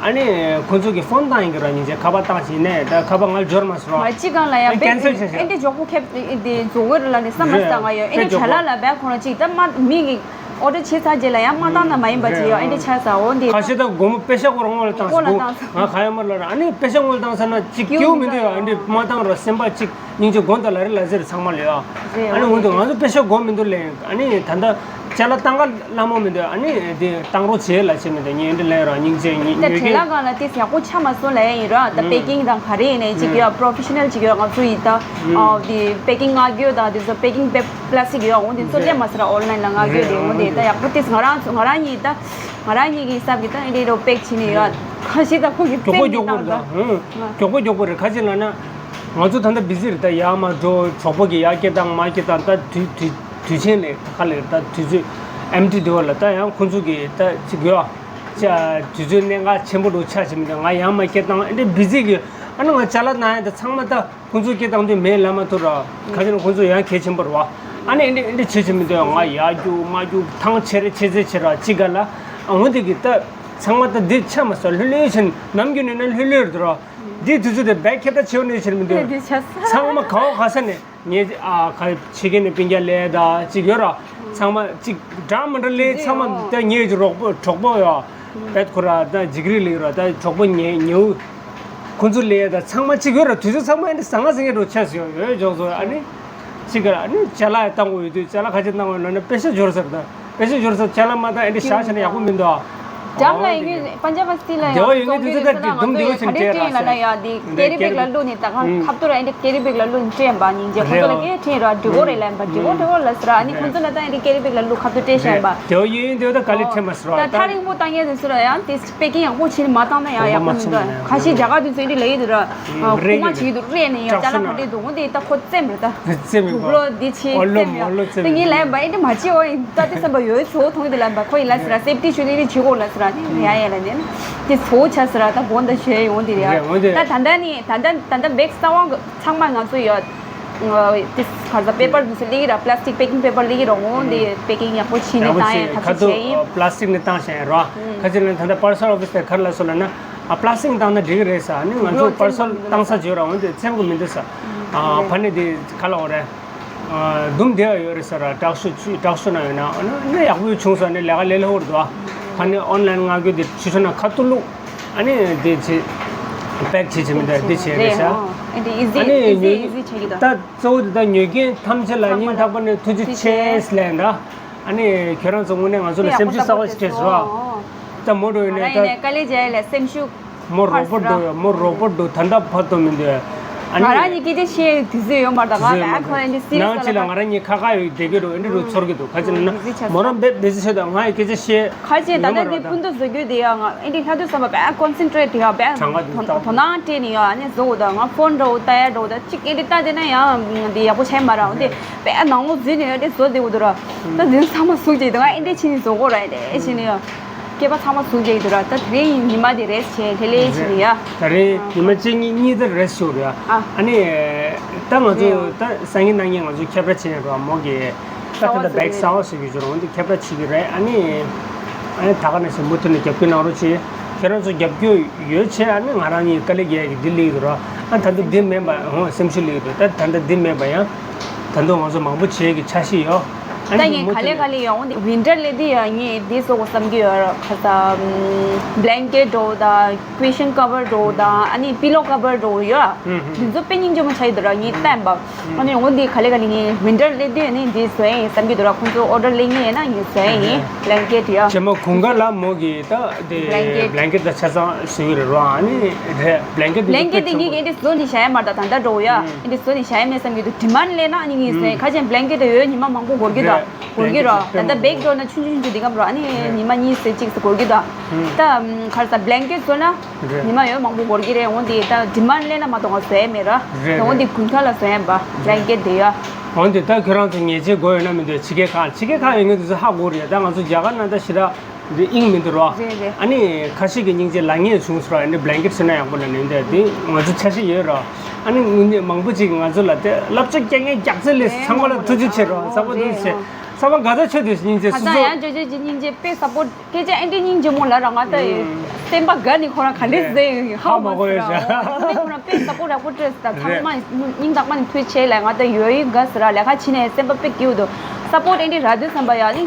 ཨ་ནི་ཁོ་ཚོ་གི་ཕོན་བཏང་ཡིན་གི་ར་ཉིན་ཅིག་ཁ་པར་བཏང་ཞིག་ནས་ད་ཁ་པར་ང་འབྱོར་མ་སོང་ར། ང་གཅིག་གང་ལ་ཡང་ཨེ་ཀན་སེལ་བྱས་ཤག་ཨེ་འདྲ་མགྱོགས་པོ་ཁེབས་ཨེ་འདྲ་བཟོ་དགོས་རེད་ལ་ནི་བསམ་མ་རེད་སོང་ང་ཡོད་ཨེ་དཔེ་འདྲ་མགྱོགས་པོ་བྲེལ་ལ་ལ་བས་ཁོ་རང་གཅིག་ད་མ་མི་གི་ཨོ་ཌར་བྱས་ཚར་རྗེས་ལ་ཡང་མ་བཏང་ན་མ་ཡིན་པ་ཅིག་ཡོད་ཨེ་འདྲ་ཆགས་ས་འོ་འདི་ཁ་ཤས་ད་དགོང་མོ་པེ་ཤ་སྐོར་སྔོན་ལ་བཏང་སོང་སྐོར་ལ་བཏང་སོང་། ང་ཁ་ཡ་མར་ལ་ར་ཨ་ནི་པེ་ཤ་སྔོན་ལ་བཏང་ས་ན་གཅིག་སྐྱིའུ་མི་འདུག་ཡ་ཨེ་འདྲ་མ་བཏང་ར་སེམས་པ་གཅིག་སྙིང་རྗེ་དགོངས་དག་ལ་རེ་ལ་ཟེར་ཚང་མ་ལས་ཨ། རེད་ཨ་ནི་འོ་འོང་དུ་ང་ཚོ་པེ་ཤ་དགོས་མི་འདུག་ལས་ཨ་ནི་ད་ལྟ་ཅ་ལག་བཏང་ག་ལ་མོ་མི་འདུག་ཨ་ནི་དེ་བཏང་རོགས་བྱེད་ལ་བྱེད་མི་འདུག་ཉིན་འདི་ལས་རང་སྙིང་རྗེ་ཉིན་ད་ཉོས་བྲེལ་ཀྱི། ལ་གང་ལ་དེ་ཡག་པོ་ཆ་མ་སོང་ལ་ཡིན་ར་ད་པེ་ཀིང་དང་ག་རེ་ཡིན་ནའི་ཅིག་ཡོད་པོ་རོ་ཕེ་ཤ་ནལ་ཅིག་ཡོད་ང་ཚོ་ཡིན་ད་དེ་པེ་ཀིང་མངགས་རྒྱུ་དང་དེ་ཚོ་པེ་ཀིང་པེ་པ་ལ་སི་ཊིག་ཡོད་འོང་དེ་ཚོ་སླེབས་མ་སོང་ར་ཨོན་ལན་ལ་མངགས་རྒྱུ་དེ་འོང་དེ་ད་ཡག་པོ་དེ་ང་རང་ང་རང་ཡིན་ད་ང་རང་ཉིད་ཀྱི་ས་གི་ད་ཨེ་འདྲ་རོ་པེག་བྱེད་ནས་ཡོད་ཁ་ཤས་ད་ཁོ་གི་མགྱོགས་པོ་པེག་མགྱོགས་པོ་མི་རེད་ད་བཏང་ཧུང་མགྱོགས་པོ་མགྱོགས་པོ་རེད་ཁ་ཅིག་ལ་ན། ང་ཚོ་ད་ལྟ་བི་ཟི་རེད་ད་ཡར་མར་འགྲོ་གྲོགས་པོ་གི་ཡར་སྐད་བཏང་མར་སྐད་བཏང་ད་དུས་དུས་དུས་ཆེན་ལས་ཁ་ལས་ད་དུས་ཚོད་ཨེམ་ཊི་འདུག་བ་ལ་ད་ཡང་ཁོ་ཚོ་གི་ད་ཅིག་ཡོད་ཨ། ཅ་དུས་ཚོད་གནད་འགག་ཆེན་པོ་འགྲོ་ཆ་ཆེ་མི་འདུག་ང་ཡར་མར་སྐད་བཏང་ཨེ་འདྲ་བི་ཟི་གི་ཨ་ནི་ང་ཅ་ལག་ནང་ཡང་ད་ཚང་མ་ད་ཁོ་ཚོ་སྐད་བཏང་དུས་མེད་ལ་མ་ཐུབ་ར་ཁ་ཅིག་ན་ཁོ་ཚོ་ཡང་གལ་ཆེན་པོ་རེད་བ་ཨ་ནི་ཨེ་འདྲ་ཨེ་འདྲ་བྱེད་ཆེ་མི་འདུག་ང་ཡར་རྒྱུག་མར་རྒྱུག་ཐང་ཆེ་རེ་ཆེ་ཚེ་ཆེ་ར་ཅི་ག་ལ་ཨ་འོ་འདི་གི་ད་ཚང་མ་ད་འདི་ཆ་མ་ས་ལྷོད་ལྷོད་ཕྱིན་ནམ་རྒྱུན་ནས་ན་ལྷོད་ལྷོད་རེད་ར། འདི་དུས་ཚོད་དེ་བད་ཁྱེད་ད་ཆེ་བ་ནས་ཕྱིར་མི་འདུག་ཨེ་འདི་ཆ་ས། ཚང་མ་ག་བ་ག་ས་ནས་ངས་ཨ་ཁ་ཕྱི་རྒྱལ་ནས་སྤུན་ཀྱག་ལས་ད་ཅིག་ཡོད་ར་ཚང་མ་ཅིག་འདྲ་མི་འདྲ་ལས་ཚང་མ་ད་ངའི་རོགས་པོ་གྲོགས་པོ་ཡོད་བད་ཁོ་ར་ད་འཇིགས་རི་ལས་ར་ད་གྲོགས་པོ་ཉེ་ཉེའུ་ཁོ་ཚོ་ལས་ད་ཚང་མ་ཅིག་ཡོད་ར་དུས་ཚོད་ཚང་མ་ཨེ་འདི་ཟང་ང་ཟིང་ངེ་འགྲོ་ཆས་ཡོད་ཡོད་ཅོག་ཚོ་ཨ་ནི་ཅིག་ག་ཨ་ནི་ཅ་ལག་བཏང་དགོས་ཡོད་དུས་ཅ་ལག་ཁ་ཆེ་བཏང་དགོས་ལབ་ན་པེ་ཤ་འབྱོར་ཟེར་ད། པེ་ཤ་འབྱོར་ས་ཅ་ལག་མ་བཏང་ཨེ་འདྲ་བཞག་བྱས་ན་ཡག་པོ་མི་འདུག་ཨ། འཇམ་ལ་ཡིན་གྱི་པན་ཇ་བ་སི་ལ་ཡང་སྡེ་བ་ཡོད་ངེས་དུས་ཚོད་ད་སྡུམ་སྡེ་བ་ཕྱིན་སྤྲད་ར་ས་ཡང་དེ་ཀེ་རི་བེག་ལ་བླུགས་ནས་ད་ག་ཁབ་ཏུ་ར་ཨེ་འདྲ་ཀེ་རི་བེག་ལ་བླུགས་ནས་སྤྲད་ཡིན་པ་སྙིང་རྗེ་ཁོང་ཚོ་ལ་ཀེ་ཁྲིན་ར་འགྲིག་གོ་རེད་ལ་ཡིན་པ་འགྲིག་གོ་འགྲིག་གོ་ལ་ཟེར་ར་ཨ་ནི་ཁོང་ཚོ་ལ་ད་ཨེ་འདྲ་ཀེ་རི་བེག་ལ་བླུགས་ཁབ་ཏུ་སྤྲད་བཞག་ཡིན་པ། སྡེ་བ་ཡོད་ངེས་དུས་ད་ག་ལེ་ཁྲེ་མ་ཟེར་ར་ད་ཐག་རིང་པོ་བཏང་ཡས་ཟེར་ས་ར་ཡང་དེ་པེ་ཀིང་ཡག་པོ་བྱས་ནས་མ་བཏང་ན་ཡང་ཡག་པོ་མི་འདུག་ཁ་ཤས་རྒྱ་གར་དུས་ཚོད་འདི་ལ་ཡོད་དུས་ར་ཁུག་མ་བྱེད་ཀྱི་འདུག་རེད་ནས་ཡང་ཅ་ལག་ག་འདྲས་འདུག་འོ་དེ་ད་ཁོ་རྩེད་མོ་རེད་ད། རྩེད་མོ་དུག་ལོ་འདི་ཕྱི་ཨོ་ལོ་རྩེད་མོ་མོ་ལོ་རྩེད་ད་མོ་ངས་ལན་པ་ཨེ་འདྲ་མ་བྱེད་ཨོ་ད་དེ་བསམ་པ་ཡོད་ཚོ་མཐོང་དེ་ལན་པ་ཁོ་ཡིན་ལ་ཟེར་ར་སེབ་ཏི་ཞུ་དེ་རེ་བྱེད་གོ་ལ་ཟེར་ར་ཡ་ཡ་ལ་ནས་དེ་ཚོ་ཆ་ཟེར་ར་ད་དགོང་ད་ཞུ་ཡ་ཡོང་དེ་རེད་ཡ་རེད་འོ་དེ་ད་ད་ལྟ་ནི་ད་ལྟ་ད་ལྟ་བེག་རྩ་བ་ཚང་མ་ང་ཚོ་ཡོད། དེ་ག་ས་པེ་པར་དུ་སུ་ལེགས་ར་པ་ལ་སི་ཊིག་པེ་ཀིང་པེ་པར་ལེགས་ར་འོང་དེ་པེ་ཀིང་ཡག་པོ་བྱས་ནས་བཏང་ཡ་ཐག་གཅོད་བྱས་ཡིན། པ་ལ་སི་ཊིག་ནས་བཏང་བཞག་ཡ་ར་ཁ་ཅིག་ལ་ད་ལྟ་པར་སལ་ཨོ་ཕི་སི་དེ་ག་རེ་ལ་སོང་ལབ་ན། ཨ་པ་ལ་སི་ཊིག་བཏང་ན་འགྲིག་གི་རེད་ཟེར་ཨ་ནི་ང་ཚོ་པར་སལ་བཏང་ས་བརྗོད་ར་འོན་ཏེ་ཚེམ་གི་མི་འདུག་ཟེར། ཨ་ཕ་ནི་དེ་ག་ལ་འོ་རེད། ཨ་དུམ་བདེ་བ་ཡོད་རེད་ཟེར་ར་དྲག་ཤོས་དྲག་ཤོས་ན་ཡོད་ན་ཨ་ནི་ཡག་པོ་བྱུང་ཟེར་ནི་ལས་ཀ་ལས་སླ་པོ་རེད་འདུག་ཨ་ཕ་ནི་ཨོན་ལན་མངགས་རྒྱུ་དེ་ཆུ་ཚོད་ན་ཁ་ཐུག་བླུག་ཨ་ནི་དེ་ཚེ་ པེག་བྱེད་བྱེད་མི་འདྲ་འདི་བྱས་རེད་ཤག་ཨ་ནི་ཨི་ཟི་ཨི་ཟི་ཨི་ཟི་བྱེད་ཀྱི་འདུག་ད་གཙོ་བོ་དེ་ད་ཉོ་མཁན་ཐམས་ཅད་ལ་སྙིང་ཐག་པ་ནས་ཐུགས་རྗེ་ཆེ་ལབ་ཡིན་ད། ཨ་ནི་ཁྱོད་རང་ཚོ་དངོས་གནས་ང་ཚོ་ལ་སེམས་ཤུགས་གསར་པ་ཞིག་སྤྲད་སོང་། ད་མོ་འགྲོ་ཡོད་ནས་ད། དཀའ་ལས་བརྒྱབ་ཡོད་ལ་སེམས་ཤུགས། མོ་རོགས་པོ་འགྲོ་ཡོད། མོ་རོགས་པོ་འགྲོ་ད་ལྟ་བར་དུ་མི་འདུག་ཨ་ནི་ང་རང་གཉིས་སྐད་ཆ་བཤད་དུས་ཚོད་ཡོད་མ་རེད་ད། ང་ད་ཁོ་ཨ་ནི་སི་རི་ཡས་ནང་ལ་ཅི་ལ་ང་རང་གཉིས་ཁ་ཁ་ཡོད་བསྡད་ཀྱི་འདུག་ཨ་ནི་རུ་ཚོར་གྱི་འདུག་ག་ཅི་ལ་ན་མོ་རང་བེད་བེད་ཚོད་ད་ང་ཡི་སྐད་ཆ་བཤད་ཁ་ཅན་ད་ལྟ་འདི་སྤུན་ཟླ་བཟོ་རྒྱུ་དེ་ཡང་ང་ཨ་ནི་ལྷ་དུས་བསམ་པ་བས་ཀོན་སེན་ཊྲེཊ་དེ་ཡང་བས་གྲངས་ཀ་དེ་དོ་དོ་སྣང་སྤྲད་ནས་ཡང་ཨ་ནི་བཟོ་འོ་ད་ང་ཕོན་འདྲ་བོ་ལྟ་ཡ་འདྲ་བོ་ད་གཅིག་ཨ་ནི་ལྟ་དེ་ན་ཡང་འདི་ཡག་པོ་བྱས་མ་རེད། འོ་འདི་བས་ནང་ལོགས་འཛུལ་ནས་ཨ་ནི་བཟོ་བསྡད་འོ་འདུག་ར། ད་འཛིན་ཚང་མ་ཟུག་ཅིག་དང་ཨེ་འདྲས་ཕྱིན་ནས་བཟོ་དགོས་ར་ཨེ་འདྲས་ཕྱིན་ནས་ཡ། སྐྱེས་པ་ཚང་མ་ཟུག་ཅིག་འདུག་ར། ད་དེ་རིང་ཉི་མ་དེ་རེས་བྱས་ལྷེ་ལྷེ་ཕྱིན་ནས་ཡ། ད་རིང་ཉི་མ་གཅིག་གཉིས་གཉིས་ཙམ་རེས་ཞུ་ར། ཨ་ནི་ད་ང་ཚོ་ད་སང་ཉིན་གནངས་ཉིན་ང་ཚོ་ཁྱབ་བསྒྲགས་བྱས་ཡོད་ར་མོ་གི། ད་ད་ད་བེག་གསར་པ་ཞིག་ཡོད་ཅོ་ར་འོན་ཏེ་ཁྱབ་བསྒྲགས་བྱེད་ཀྱི་རེད། ཨ་ནི་ཨ་ནི་ད་ག་ནས་སེ་མུ་མཐུད་ནས་རྒྱབ་སྐྱོར་གནང་རོགས་བྱེད། ཁྱེད་རང་ཚོ་རྒྱབ་སྐྱོར་ཡོད་ཆེ་ཨ་ནི་ང་རང་གཉིས་དཀའ་ལས་རྒྱག་གི་འདི་ལེགས་འདུག་ར། ཨ་ད་ལྟ་འདི་མེད་པ་ཧོ་སེམས་ཤུགས་ལེགས་འདུག་ད་ད་ལྟ་འདི་མེད་པ་ཡང་ད་ལྟ་ང་ཚོ་མང་པོ་བྱེད་ཀྱི་འཆར་གཞི་ཡོད། ཨ་ད་ནི་ངས་མུ་ག་ལེ་མཐུད་ག་ལེ་ཡོང་ཝིན་ཊར་ལས་འདི་ཡང་ངས་འདི་བཟོ་དགོས་བསམ་གྱི་ཡོད་ར། ཁ་ས་བྷ་ལེང་ཀེཊ་འདྲ་བོ་དང་ཀུ་ཤན་ཀ་བར་འདྲ་བོ་དང་ཨ་ནི་པི་ལོ་ཀ་བར་འདྲ་བོ་ཡོད། འདི་ཚོ་དཔེ་སྙིང་རྗེ་མོ་ཆགས་ཡོད་འདུག་ར་ངས་བལྟས་པ། ཨ་ནི་འོ་འདི་ག་ལེ་ག་ལེ་ངས་ཝིན་ཊར་སླེབས་དུས་ནི་འདི་བཟོ་ཡ་ཡིན་བསམ་གྱི་འདུག་ར། ཁོང་ཚོ་ཨོ་ཌར་སླེབས་ངེས་ཡིན་ན་ངས་བཟོ་ཡ་ཡིན་བྷ་ལེང་ཀེཊ་ཡ། རྗེས་མ་དགུན་ཁ་ལ་མོ་གིས་ད་དེ་བྷ་ལེང་ཀེཊ་ད་ཆ་ཚང་བཟོས་ཀྱི་རེད་ར། ཨ་ནི་རེད་བྷ་ལེང་ཀེཊ་བྷ་ལེང་ཀེཊ་དེ་ངས་ཨེ་འདྲས་བཟོ་ནི་བཞག་ཡ་མ་རེད་ད། ད་ལྟ་འགྲོ་ཡ་ཨེ་འདྲས་བཟོ་ནི་བཞག་ཡ་མེད་བསམ་གྱི་འདུག་ཌི་མན་ཌ་སླེབས་ན་ཨ་ནི་ངས་བཟོ་ཡ། ཁ་ཅན་བྷ་ལེང་ཀེཊ་དེ་ཡོད་ཉི་མ་མང་པོ་འགོར་གྱི་ད་འགོར་གྱི་ར། ད་ལྟ་བེག་འགྲོ་ན་ཆུང་ཆུང་ཆུང་ཆུང་དེ་གམ་ར། ཨ་ནི་ཉི་མ་གཉིས་ཙམ་གཅིག་ཙམ་འགོར་གྱི་ད། ད་ག་རེ་ཟ་བྷ་ལེང་ཀེཊ་བཟོ་ན། རེད། ཉི་མ་ཡོད་མང་པོ་འགོར་གྱི་རེད། འོན་ཏེ་ད་ཌི་མན་ཌ་སླེབས་ན་མ་གཏོགས་ང་བཟོ་ཡ་མེད་ར། རེད་འོན་ཏེ་རེད། དགུན་ཁ་ལ་བཟོ་ཡ་ཡིན་པ་བྷ་ལེང་ཀེཊ་དེ་ཡ། འོན་ཏེ་ད་ཁྱོད་རང་ཚོ་ཉལ་ཆས་དགོས་ཡོད་ན་མི་འདུག་ཕྱི་རྒྱལ་ཁག་ཕྱི་རྒྱལ་ཁག་ཡོད་མཁན་དེ་ཚོ་ཧ་གོ་རེད། ད་ང་ཚོ་རྒྱ་གར་ནང་ད་ཞེ་དྲག་འདི་དབྱིངས་མི་འདུག་རོ། རེད་རེད། ཨ་ནི་ཁ་ཤས་ཀྱི་སྙིང་རྗེ་ལ་ངེས་བྱུང་སོང་ར། ཨ་ནི་བྷ་ལེང་ཀེཊ་ཟེར་ན་ཡག་པོ་ལ་ནི་འདི་འདི་ང་ཚོ་འཆར་གཞི་ཡོད་རོ། ཨ་ནི་དངོས་གནས་མང་པོ་ཅིག་ང་ཚོ་ལ་དེ་བསླབ་བྱ་སྐྱེལ་མཁན་རྒྱག་རྩལ་ལས་ཚང་མ་ལ་ཐུགས་རྗེ་ཆེ་རོ། ཚང་མ་ཐུགས་རྗེ་ཆེ། ཚང་མ་དགའ་ཐག་ཆོད་དུས་སྙིང་རྗེ་ད་སོ་ལྟ་སོ། ཡང་ཇོ་ཇོ་ཇི་སྙིང་རྗེ་དཔེ་སཔོར་སྐད་ཆ་ཨེ་འདྲས་སྙིང་རྗེ་མོ་ལབ་ར། ང་ད་ཡོད་སེམས་པ་དགའ་ནི་ཁོ་རང་ག་ལེ་ཟེ་ཧ་མ་གོ་ཡོད་ཤག་ཁོ་རང་དཔེ་སཔོར་ཡག་པོ་སྤྲད་ད་ཚང་མ་སྙིང་ཐག་པ་ནས་ཐུགས་ཆེ་ལ། ང་ད་ཡོད་ཡིན་དགའ་ཟེར་ར། ལས་ཀ་བྱེད་ནས་སེམས་པ་དཔེ་སྐྱིད་འདུག་སཔོར་ཨེ་འདྲས་རག་དུས་བསམ་པ་ཡ་ནི་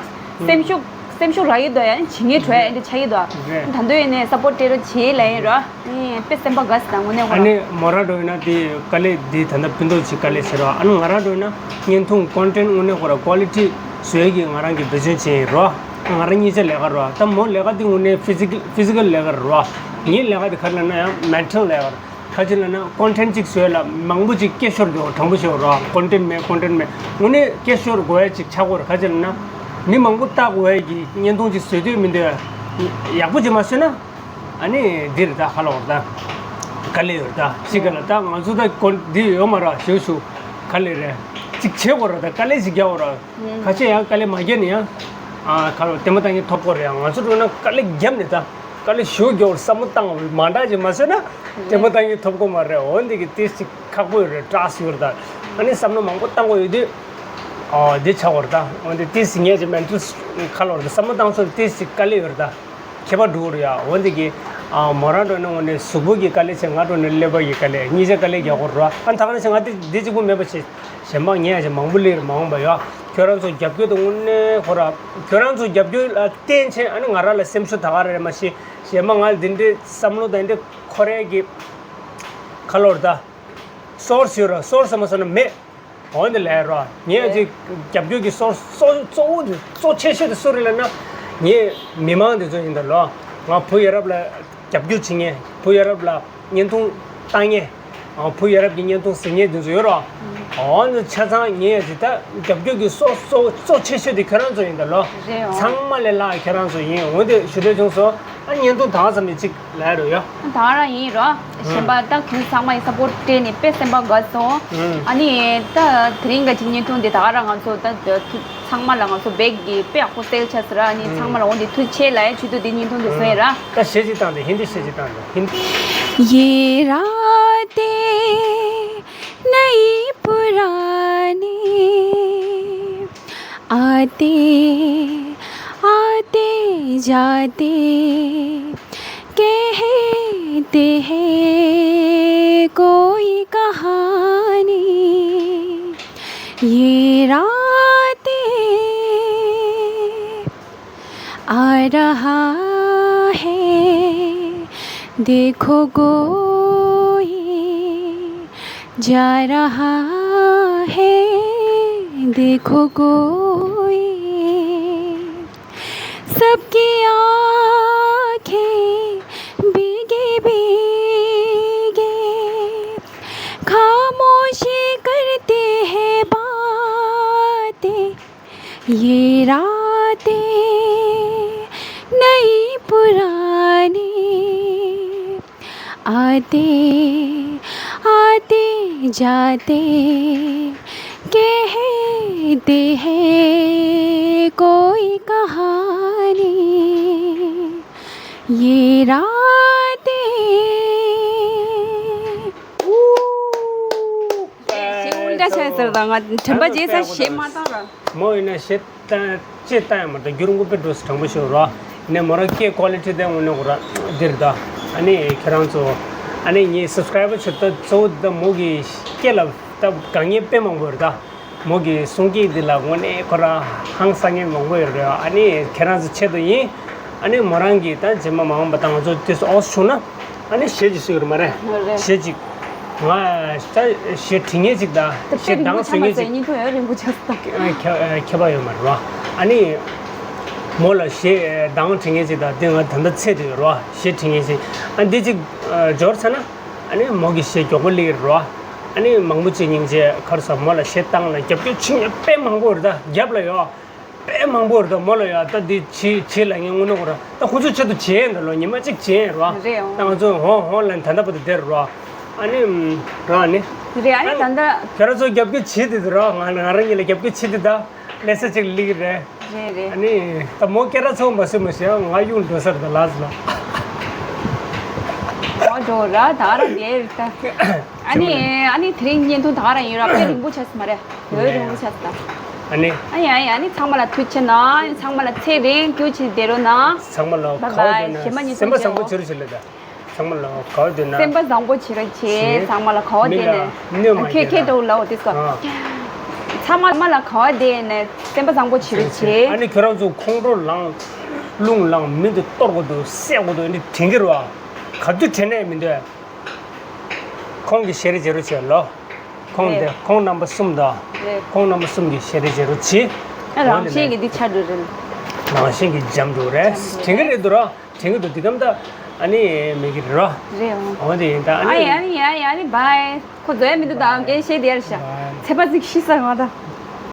སེམས་ཤུགས་སེམས་ཤུགས་རག་ཡི་འདུག་ཡ་ནི་བྱེད་ངེས་བྲོས་ཨེ་འདྲས་ཆགས་ཡི་འདུག་ད་འདོད་ཡིན་ནས་སཔོར་སྤྲད་རོགས་བྱེད་ལ་ཡིན་ར། ཨེ་དཔེ་སེམས་པ་དགའ་སི་ད་དངོས་གནས་ཁོ་ཨ་རང་ནི་མོ་རང་འགྲོ་ཡིན་ན་དེ་དཀའ་ལས་དེ་ད་ལྟ་ཕུན་ཐོགས་ཆེ་དཀའ་ལས་ཆེ་རོ། ཨ་ནི་ང་རང་འགྲོ་ཡིན་ན་བརྙན་ཐུང་ཀོན་ཊེན་ཊི་དངོས་གནས་ཁོ་ར་ཀོ་ལི་ཊི་བཟོས་ཀྱི་ང་རང་གི་བེད་སྤྱོད་བྱེད་ཡིན་རོ། ང་རང་གཉིས་ཆ་ལས་ཀ་རོ། ད་མོ་ལས་ཀ་དེ་དངོས་གནས་ཕི་ཟི་ཀལ་ཕི་ཟི་ཀལ་ལས་ཀ་རོ། ངའི་ལས་ཀ་དེ་ག་རེ་ལབ་ན་ཡང་མེན་ཊལ་ལས་ཀ་རོ། ག་ཅི་ལབ་ན་ཀོན་ཊེན་ཊི་གཅིག་བཟོས་ལ་མང་པོ་ཅིག་སྐད་ཤོར་འགྲོ་དྲང་པོ་ཤོར་རོ། ཀོན་ཊེན་ཊི་མེད་ཀོན་ཊེན་ཊི་མེད་དངོས་གནས་སྐད་ཤོར་དགོས་ཡ་ཅིག་ཆགས་དགོས་རེད། ག་ཅི་ལབ་ན་མི་མང་པོ་ལྟ་དགོས་ཡ་གི་བརྙན་ཐུང་ཅིག་བཟོས་འདོད་མི་འདོད་ཡག་པོ་ཅིག་མ་བཟོས་ན། ཨ་ནི་འདི་རེད་ད་ཧ་ལོ་རེད་ད། དཀའ་ལས་ཡོད་རེད་ད། ཅི་ག་ལ་ད་ང་ཚོ་ད་ཀོན་འདི་ཡོད་མ་རེད་ཞུ་ཞུ། དཀའ་ལས་རེད། ཅིག་བྱེད་དགོས་རེད་ད། དཀའ་ལས་ཅིག་རྒྱག་དགོས་རེད། ཁ་ཆེ་ཡང་དཀའ་ལས་མ་རྒྱག་ནི་ཡང་། ཨ་ཁ་རོ་ལྟད་མོ་ལྟ་མཁན་ཐོབ་དགོས་རེད། ཡང་ང་ཚོ་འགྲོ་ན་དཀའ་ལས་རྒྱབ་ནི་ད། དཀའ་ལས་ཞུ་རྒྱག་དགོས་རེད། བསམ་བློ་བཏང་དགོས་རེད། མ་འདྲ་ཅིག་མ་བཟོས་ན་ལྟད་མོ་ལྟ་མཁན་ཐོབ་དགོས་མ་རེད། འོ་འདི་གི་ཏིས་ཅིག་ཁག་པོ་ཡོད་རེད། སྐྲག་སི་ཡོད་རེད་ད། ཨ་ནི་བསམ་བློ་མང་པོ་བཏང་དགོས་ཡོད་དུས། ཨོ་འདི་ཆགས་དགོས་རེད་ད། འོ་འདི་ཏིས་ཅིག་ངས་ཅིག་མེན་ཊལ་ཁ་ལོ་རེད་ད། བསམ་བློ་བཏང་ཚོད་ཏིས་ཅིག་དཀའ་ལས་ཡོད་རེད་ད། ཁྱད་པར་འགྲོ་གི་རེད་ཡ། འོ་འདི་གི་ཨ་མོ་རང་འགྲོ་ན་འོ་ནས་གཟུགས་པོ་གི་དཀའ་ལས་བྱས། ང་འགྲོ་ན་ཀླད་པ་གི་དཀའ་ལས། གཉིས་ཆ་དཀའ་ལས་རྒྱག་དགོས་རེད་ར། ཨ་ད་ག་ནང་བཞིན་ང་འདི་འདི་གཅིག་པུ་མེད་པ་བྱས། གཞན་པ་ངས་ཡ་བྱས་མང་པོ་སླེབས་རེད་མ་འོངས་པ་ཡ། ཁྱོད་རང་ཚོ་རྒྱབ་སྐྱོར་དང་དངོས་གནས་ཁོ་ར་ཁྱོད་རང་ཚོ་རྒྱབ་སྐྱོར་ལ་བརྟེན་བྱས་ཨ་ནི་ང་རང་ལ་སེམས་ཤུགས་ད་ག་རེ་རེད་མ་གཞི། གཞན་པ་ང་ལ་འདི་འདྲའི་བསམ་བློ་དང་འདི་འདྲའི་འཁོར་ཡས་ཀྱི་ཁ་ལོ་རེད་ད། སོར་སི་ཡོད་ར། སོར་སི་མ་སོང་ན་མེད། འོ་འདི་ལས་རོ། ངས་ཅིག་རྒྱབ་སྐྱོར་གྱི་སོ་སོ་གཙོ་བོ་དེ་གཙོ་ཆེ་ཤོས་དེ་སུ་རེད་ལབ་ན། ངས་མི་མང་དེ་ཚོ་ཡིན་ད་ལོ། ང་བུ་ཡ་རབས་ལ་རྒྱབ་སྐྱོར་བྱེད་མཁན། བུ་ཡ་རབས་ལ་བརྙན་ཐུང་བཏང་མཁན། བུ་ཡ་རབས་ཀྱི་བརྙན་ཐུང་གཟིགས་མཁན་དེ་ཚོ་ཡོད་རོ། འོ་འདི་ཆ་ཚང་ངས་ཅིག་ད་རྒྱབ་སྐྱོར་གྱི་སོ་གཙོ་གཙོ་ཆེ་ཤོས་དེ་ཁྱོད་རང་ཚོ་ཡིན་ད་ལོ། རེད་འོ། ཚང་མ་ལས་ལྷག་ཁྱོད་རང་ཚོ་ཡིན། འོ་འདི་ཞུ་འདོད་བྱུང་སོང་། ཨ་བརྙན་ཐུང་ད་ག་ཙམ་ནས་ཅིག་ལ་རོ་ཡ། ད་རང་ཡིན་རོ། གཞན་པ་ད་ཁྱོད་ཚང་མ་ཡི་སཔོར་ཊི་སྤྲད་ནས་དཔེ་སེམས་པ་དགའ་སོང་། ཨ་ནི་ད་དེ་རིང་ག་ཅིག་བརྙན་ཐུང་འདི་ད་རང་ང་ཚོ་ད་ཚང་མ་ལ་ང་ཚོ་བེག་གི་དཔེ་ཡག་པོ་སེལ་ཆ་ཟེར། ཨ་ནི་ཚང་མ་ལ་འོ་འདི་ཐུགས་ཆེ་ལ་ཡ་ཆུ་ཐུག་འདི་བརྙན་ཐུང་འདི་བཟོས་ཡིན་ར། ད་གཞས་ཅིག་བཏང་དེ་ཧིན་དི་གཞས་ཅིག་བཏང་དེ་ཧིན། ये रातें नई पुरानी आते आते जाते कहते हैं कोई कहानी। ये रातें आ रहा है, देखो गोरी जा रहा है, देखो कोई, सबकी आंखें भीगी भीगी, खामोशी करती है बातें, ये रातें नई पुरानी, आते आते जाते कहते हैं कोई कहानी, ये रातें। ཞེ་དྲག་ཆགས་ཟེར་དང་ང་དྲན་པ་བརྗེད་ས་ཞེ་མ་བཏང་ར། མོ་ཡིན་ན་ཞེ་ད་ཅེས་ལྟ་ཡང་མ་ལྟ་རྒྱུན་རིང་པོ་དཔེ་འགྲོ་སོང་དྲང་པོ་ཞུ་རོགས། ནས་མོ་རང་སྐད་ཀོ་ལི་ཊི་དེ་དངོས་གནས་ཁོ་རང་འདིར་ད། ཨ་ནི་ཁྱེད་རང་ཚོ་ཨ་ནི་ངའི་སབ་སི་ཀ་རའི་བར་ཆེ་ད་གཙོ་བོ་ད་མོ་གི་སྐད་ལ་ད་དགའ་མཁན་དཔེ་མང་པོ་ཡོད་རེད་ད། མོ་གི་གསུང་སྐད་འདི་ལ་དངོས་གནས་ཁོ་རང་ཧང་སང་མཁན་མང་པོ་ཡོད་རེད། ཨ་ནི་ཁྱེད་རང་ཚོ་ཆེད་དུ་ཡིན། ཨ་ནི་མོ་རང་གིས་ད་རྗེས་མ་མ་འོངས་པ་ད་ང་ཚོ་དེ་ཚོ་ཨོ་བྱུང་ན། ཨ་ནི་གཞས་ཅིག་གསོལ་གྱི་རེད་མ་རེད། རེད། གཞས་ཅིག་ང་ད་གཞས་བྲིས་མཁན་ཅིག་ད་གཞས་གདངས་བཟོ་མཁན་ཅིག་སྙིང་ཐོ་ཡོད་རིང་པོ་ཆགས་སོང་། ཁྱད་ཁྱད་པར་ཡོད་མ་རེད་རོ། ཨ་ནི་མོ་ལ་གཞས་གདངས་བྲིས་མཁན་ཅིག་ད་དེ་ང་ད་ལྟ་ཚད་དུ་ཡོད་རོ། གཞས་བྲིས་མཁན་ཅིག་ཨ་འདི་ཅིག་འབྱོར་ཚར་ན་ཨ་ནི་མོ་གི་གཞས་མགྱོགས་པོ་སླེབས་ཀྱི་རེད་རོ། ཨ་ནི་མང་པོ་ཅིག་སྙིང་རྗེ་ག་རེ་ཟེར། མོ་ལ་གཞས་བཏང་ལ་རྒྱབ་སྐྱོར་བྱེད་མཁན་དཔེ་མང་པོ་ཡོད་རེད་ད་རྒྱབ་ལ་ཡོད། དཔེ་མང་པོ་རེད་ད། མོ་ལ་ཡ་ད་འདི་བྱེད་བྱེད་ལབ་མཁན་དངོས་གནས་ཁོ་རང་ད་ཁོ་ཚོའི་ཆེད་དུ་བྱས་ཡིན་ད་ལོ། ཉི་མ་གཅིག་བྱས་ཡིན་རོ། རེད་འོང་། ད་ང་ཚོ་ཧོ་ཧོ་ལབ་ད་ལྟ་བར་དུ་བསྡད་རོ། ཨ་ནི་རོ་ཨ་ནི། རེད་ཨ་ནི་ད་ལྟ། ཁྱེད་རང་ཚོ་རྒྱབ་སྐྱོར་བྱེད་དེ་དུ་རོ། ང་ང་རང་ཉིད་ལ་རྒྱབ་སྐྱོར་བྱེད་དེ་ད་ལས་ས་ཅིག་ལི་གི་རེད། རེད་རེད། ཨ་ནི་ད་མོ་སྐད་གྲགས་ཚོགས་མ་སུས་མ་ཤེས་ང་གཡུག་འགྲོ་ས་རེད་ད་ལགས་ལ། ཨོ་འགྲོ་ར་ད་ར་དེ་རེད་ད། ཨ་ནི་ཨ་ནི་དེ་རིང་བརྙན་ཐུང་ད་ག་རང་ཡིན་ར་དཔེ་རིང་པོ་ཆགས་སོང་མ་རེད། ཡོད་རིང་པོ་ཆགས་སོང་ད། ཨ་ནི། ཨ་ནི་ཨ་ནི་ཨ་ནི་ཚང་མ་ལ་ཐུགས་རྗེ་ཆེ་གནང་། ཚང་མ་ལ་ཚེ་རིང་སྐྱིད་ཅིག་བསྡད་རོགས་གནང་། ཚང་མ་ལ་བཱའི་བཱའི། གཞས་མ་ཉིད་ཐུགས་རྗེ་ཆེ། སེམས་པ་བཟང་པོ་བྱེད་རོགས་བྱེད་ལ་ད། ཚང་མ་ལ་ག་བ་བསྡད་ན། སེམས་པ་བཟང་པོ་བྱེད་རོགས་བྱེད། ཚང་མ་ལ་ག་བ་བསྡད་ན། མི་ལ་གནོད་མ་ཁྱེད་ཁྱེད་འགྲོ་ལ་འོ་དེ་སྐོར། ཚང་མ་ལ་ག་བ་བསྡད་ན་སེམས་པ་བཟང་པོ་བྱེད་རོགས་བྱེད། ཨ་ནི་ཁྱོད་རང་ཚོ་ཁོང་ཁྲོ་ལངས། རླུང་ལངས། མི་འདི་གཏོར་དགོས་འདུག་བསད་དགོས་འདུག་ཨ་ནི་དྲན་གྱི་རེད་བ། ག་དུས་དྲན་ནས་མི་འདོད། ཁོང་གི་གཞས་རེ་བྱེད་རོགས་བྱེད་ལོ། ཁོང་དེ་རེད། ཁོང་རྣམ་པ་གསུམ་དང་། རེད། ཁོང་རྣམ་པ་གསུམ་གྱི་གཞས་རེ་བྱེད་རོགས་བྱེད། ཨ་རང་བཞིན་གྱི་འདི་ཆགས་འགྲོ་རེད། རང་བཞིན་གྱི་འཇམ་འགྲོ་རེད། འཇམ་འགྲོ་དྲན་གྱི་རེད་འདུག་ར། དྲན་གྱི་འདུག་འདི་གམ་ད་ཨ་ནི་མེད་ཀྱི་རེད་ར། རེད་འོང་། འོ་དེ་ཡིན་ད་ཨ་ཨ་ནི། ཡ་ཨ་ནི་ཡ་ཡ་ཨ་ནི་བཱའི། ཁོ་འཛོལ་ཡ་མི་འདུག་ད་ཨམ་རྒན་གཞས་དེ་ཡར་བཞག་བཱའི། ཚེ་པ་ཚིག་ཤི་ས་ང་ད།